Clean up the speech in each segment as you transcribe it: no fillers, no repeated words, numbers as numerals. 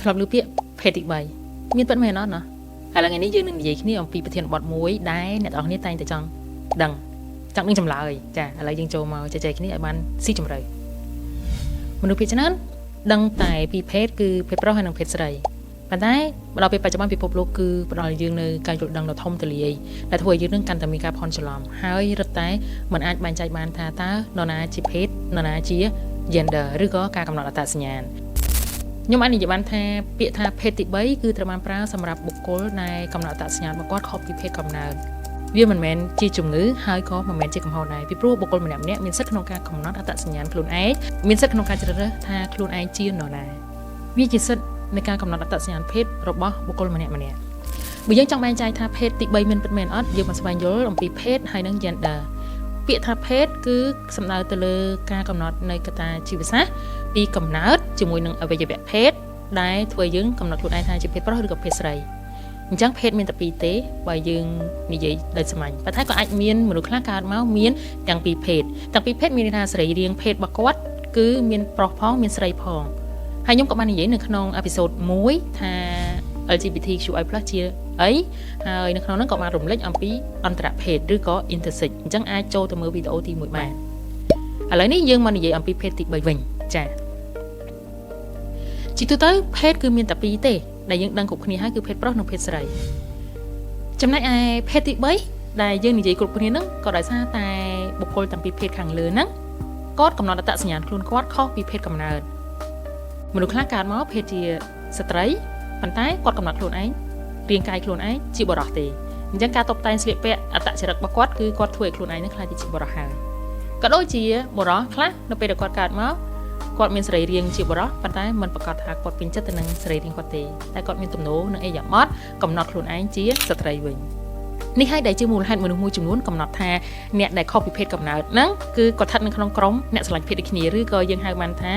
ធ្លាប់ឮពាក្យភេទទី3មានពិតមែនអត់ណាឥឡូវថ្ងៃនេះយើងនឹងនិយាយគ្នាអំពីប្រធានបទមួយដែលអ្នកទាំងអស់គ្នាតែងតែចង់ដឹងចង់ដឹងចម្លើយចាឥឡូវយើងចូលមកជជែកគ្នាឲ្យបានស៊ីជម្រៅមនុស្សភាគច្រើនដឹងតែពីភេទគឺភេទប្រុសហើយនិងភេទស្រីប៉ុន្តែមកដល់ពេលបច្ចុប្បន្នពិភពលោកគឺផ្ដល់យើងនៅការយល់ដឹងដ៏ធំទូលាយដែលធ្វើឲ្យយើងនឹងកាន់តែមានការភ័ន្តច្រឡំហើយរឹតតែមិនអាចបែងចែកបានថាតើនរណាជាភេទនរណាជា gender ឬក៏ការកំណត់អត្តសញ្ញាណខ្ញុំអាចនិយាយបានថាពាក្យថាភេទទី3គឺត្រូវបានប្រើសម្រាប់បុគ្គលដែលកំណត់អត្តសញ្ញាណរបស់គាត់ខុសពីភេទកំណើតវាមិនមែនជាជំងឺហើយក៏មិនមែនជាកំហុសដែរពីព្រោះបុគ្គលម្នាក់ៗមានសិទ្ធិក្នុងការកំណត់អត្តសញ្ញាណខ្លួនឯងមានសិទ្ធិក្នុងការជ្រើសរើសថាខ្លួនឯងជានរណាវាជាសិទ្ធិនៃការកំណត់អត្តសញ្ញាណភេទរបស់បុគ្គលម្នាក់ៗបើយើងចង់បែងចែកថាភេទទី3មានពិតមែនអត់យើងមកស្វែងយល់អំពីភេទហើយនិង gender ពាក្យថាភេទគឺសំដៅទៅលើការកំណត់នៃកត្តាជីវសាស្ត្រពីកំណើតជាមួយនឹងអវយវៈភេទដែលធ្វើឲ្យយើងកំណត់ខ្លួនឯងថាជាភេទប្រុសឬក៏ភេទស្រីអញ្ចឹងភេទមានតែពីរទេបើយើងនិយាយដោយសាមញ្ញប៉ុន្តែក៏អាចមានមនុស្សខ្លះកើតមកមានទាំងពីរភេទទាំងពីរភេទមានន័យថាសរីរាង្គភេទរបស់គាត់គឺមានប្រុសផងមានស្រីផងហើយខ្ញុំក៏បាននិយាយនៅក្នុង episode 1ថា LGBTQI+ ជាអីហើយនៅក្នុងហ្នឹងក៏បានរំលេចអំពីអន្តរភេទឬក៏ intersex អញ្ចឹងអាចចូលទៅមើលវីដេអូទី1បានឥឡូវនេះយើងមកនិយាយអំពីភេទទី3វិញចាជាទូទៅភេទគឺមានតែពីរទេដែលយើងដឹងគ្រប់គ្នាហើយគឺភេទប្រុសនិងភេទស្រីចំណែកឯភេទទី3ដែលយើងនិយាយគ្រប់គ្នាហ្នឹងក៏ដោយសារតែបុគ្គលទាំងពីរភេទខាងលើហ្នឹងគាត់កំណត់អត្តសញ្ញាណខ្លួនគាត់ខុសពីភេទកំណើតមនុស្សខ្លះកើតមកភេទជាស្ត្រីប៉ុន្តែគាត់កំណត់ខ្លួនឯងរាងកាយខ្លួនឯងជាបុរសទេអញ្ចឹងការតុបតែងស្លៀកពាក់អត្តចរិតរបស់គាត់គឺគាត់ធ្វើឲ្យខ្លួនឯងនឹងក្លាយទៅជាបុរសហើយក៏ដូចជាបុរសខ្លះនៅពេលដែលគាត់កើតមកគាត់មានសរីរាង្គជាបុរសប៉ុន្តែមិនប្រាកដថាគាត់ពេញចិត្តទៅនឹងសរីរាង្គគាត់ទេតែគាត់មានទំនោរនិងអេយ៉ាប័តកំណត់ខ្លួនឯងជាស្ត្រីវិញនេះហើយដែលជាមូលហេតុមនុស្សមួយចំនួនកំណត់ថាអ្នកដែលខុសពីភេទកំណើតហ្នឹងគឺគាត់ស្ថិតនៅក្នុងក្រុមអ្នកស្រឡាញ់ភេទដូចគ្នាឬក៏យើងហៅបានថា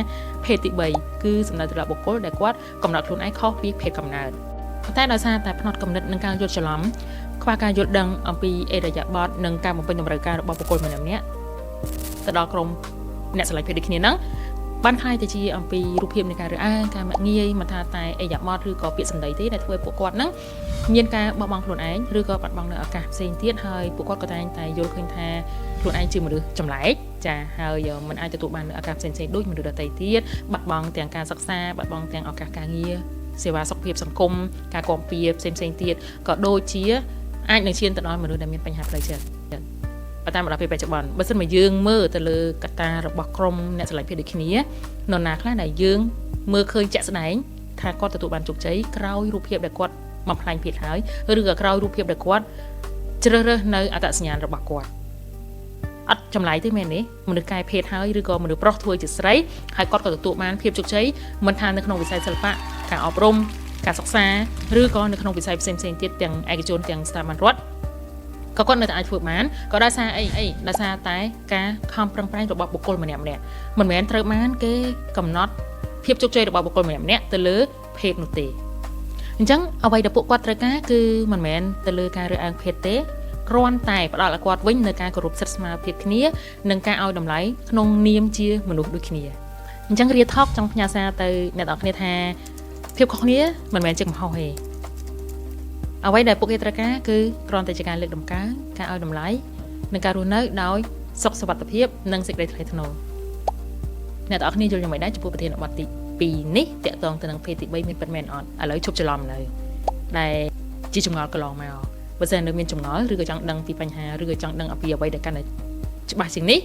ភេទទី3គឺសំដៅទៅដល់បុគ្គលដែលគាត់កំណត់ខ្លួនឯងខុសពីភេទកំណើតប៉ុន្តែដោយសារតែផ្នត់គំនិតនិងការយល់ច្រឡំខ្វះការយល់ដឹងអំពីអរិយាប័ត្រនិងការបំពេញតម្រូវការរបស់បុគ្គលម្នាក់ៗទៅដល់ក្រុមអ្នកស្រឡាញ់ភេទដូចគ្នាហ្នឹងបានក្លាយទៅជាអំពីរូបភាពនៃការរើសអើងការមាក់ងាយមិនថាតែអរិយាប័ត្រឬក៏ពាក្យសម្ដីទេដែលធ្វើឲ្យពួកគាត់ហ្នឹងមានការបោះបង់ខ្លួនឯងឬក៏បាត់បង់នៅឱកាសផ្សេងទៀតហើយពួកគាត់ក៏តែងតែយល់ឃើញថាខ្លួនឯងជាមនុស្សចម្លែកចាហើយមិនអាចទទួលបាននូវឱកាសផ្សេងៗដូចមនុស្សដទៃទៀតបាត់បង់ទាំងការសិក្សាបាត់បង់ទាំងឱកាសការងារសេវាសុខភាពសង្គមការគាំពារផ្សេងៗទៀតក៏ដូចជាអាចនឹងឈានទៅដល់មនុស្សដែលមានបញ្ហាផ្លូវចិត្តប៉ុន្តែមកដល់ពេលបច្ចុប្បន្នបើសិនមកយើងមើលទៅលើកត្តារបស់ក្រុមអ្នកស្រឡាញ់ភេទដូចគ្នានរណាខ្លះដែលយើងមើលឃើញជាក់ស្ដែងថាគាត់ទទួលបានជោគជ័យក្រោយរូបភាពដែលគាត់បំផ្លាញភេទហើយឬក៏ក្រោយរូបភាពដែលគាត់ជ្រើសរើសនៅអត្តសញ្ញាណរបស់គាត់អត់ចម្លែកទេមែនទេមនុស្សកែភេទហើយឬក៏មនុស្សប្រុសធ្វើជាស្រីហើយគាត់ក៏ទទួលបានភាពជោគជ័យមិនថានៅក្នុងវិស័យសិល្បៈការអប់រំការសិក្សាឬក៏នៅក្នុងវិស័យផ្សេងៗទៀតទាំងឯកជនទាំងស្ថាប័នរដ្ឋក៏គាត់នៅតែអាចធ្វើបានក៏ដោយសារអីអីដោយសារតែការខំប្រឹងប្រែងរបស់បុគ្គលម្នាក់ម្នាក់មិនមែនត្រូវបានគេកំណត់ភាពជោគជ័យរបស់បុគ្គលម្នាក់ម្នាក់ទៅលើភេទនោះទេអញ្ចឹងអ្វីដែលពួកគាត់ត្រូវការគឺមិនមែនទៅលើការរើសអើងភេទទេគ្រាន់តែផ្ដល់ឲ្យគាត់វិញនៅការគោរពសិទ្ធិស្មើភាពគ្នានិងការឲ្យតម្លៃក្នុងនាមជាមនុស្សដូចគ្នាអញ្ចឹងរាថកចង់ផ្ញើសារទៅអ្នកទាំងអស់គ្នាថាភាពខុសគ្នាមិនមែនជាកំហុសទេអ្វីដែលពួកគេត្រូវការគឺគ្រាន់តែជាការលើកតម្កើងការឲ្យតម្លៃនិងការរស់នៅដោយសុខសុវត្ថិភាពនិងសេចក្តីថ្លៃថ្នូរអ្នកទាំងអស់គ្នាយល់យ៉ាងម៉េចដែរចំពោះប្រធានបទទី2នេះតាក់ទងទៅនឹងភេទទី3មានពិតមែនអត់ឥឡូវឈប់ច្រឡំនៅដែលជាចម្ងល់កន្លងមកបើសិននៅមានចម្ងល់ឬក៏ចង់ដឹងពីបញ្ហាឬក៏ចង់ដឹងអំពីអ្វីដែលកាន់តែច្បាស់ជាងនេះ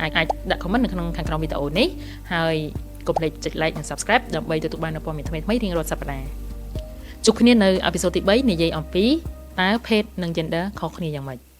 អាចអាចដាក់ comment នៅក្នុងខាងក្រោមវីដេអូនេះហើយកុំភ្លេចចុច like និង subscribe ដើម្បីទទួលបាននូវព័ត៌មានថ្មីៗរៀងរាល់សប្តាហ៍ជួបគ្នានៅepisode ទី3និយាយអំពីតើភេទនិង gender ខុសគ្នាយ៉ាងម៉េច។